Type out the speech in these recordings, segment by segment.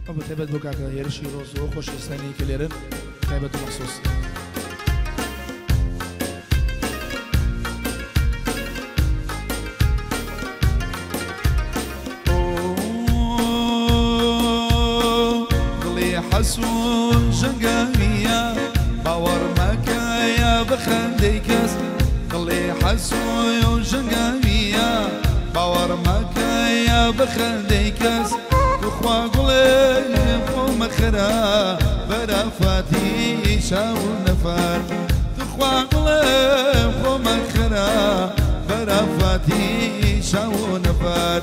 ئەو بە تایبەت بۆ کاکە هێرشی ڕۆز و خۆشەویستانی کە لێرن تایبەت و مەخسوس. دڵی حەسوون ژەنگاویە باوەڕ مەکەیە بخەندەی کەس دڵی حەسوون ژەنگاویە باوەڕ مەکەیە بخەندەی کەس توخوا گوڵێ خۆمە خرا بەرافاتی چاو نەفەر توخوا گوڵێ خۆمە خرا بەرافاتی چاو نەفەر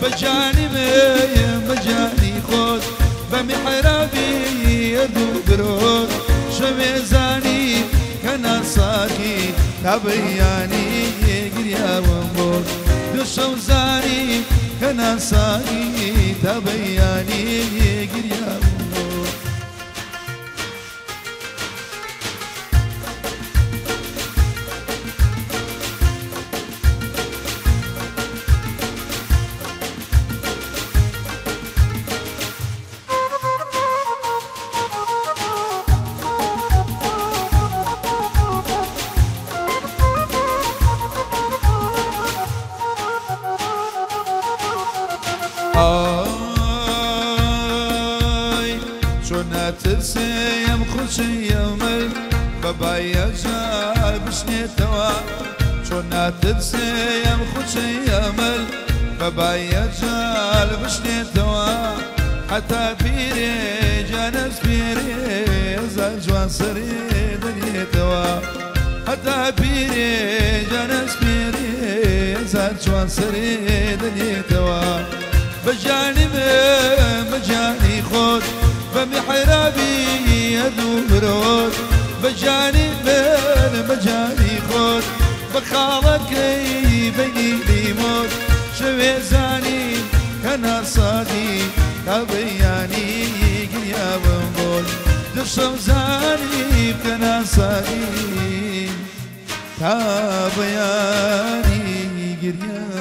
بەجانی من بەجانی خۆت بە میحرابی ئەردوو برۆت شەوێ زانی کە ناساقی تا بەیانی گریاوم بۆت دو شەو زانی کە ناساقی تا بەیانی گریاوم بۆت. ئای چۆن ناترسێم خوچەیەمل بەبایە جار بشنێتەوە چۆن ناترسێم خوچەیەمل بەبایە جار بشنێتەوە حتا پیرێ جانەس پیرێ هەزار جوان سەرێ دەنێتەوە حتا پیرێ جانەس پیرێ هەزار جوان سەرێ دەنێتەوە بەجانی من بەجانی خۆت بە میحرابی هەردوو برۆت بەجانی من بەجانی خۆت بە خاڵەکەی بەینی لیمۆت شەوێ زانی کە ناساقی تا بەیانی گریاوم بۆت دو شەو زانی کە ناساقی تا بەیانی گریاوم.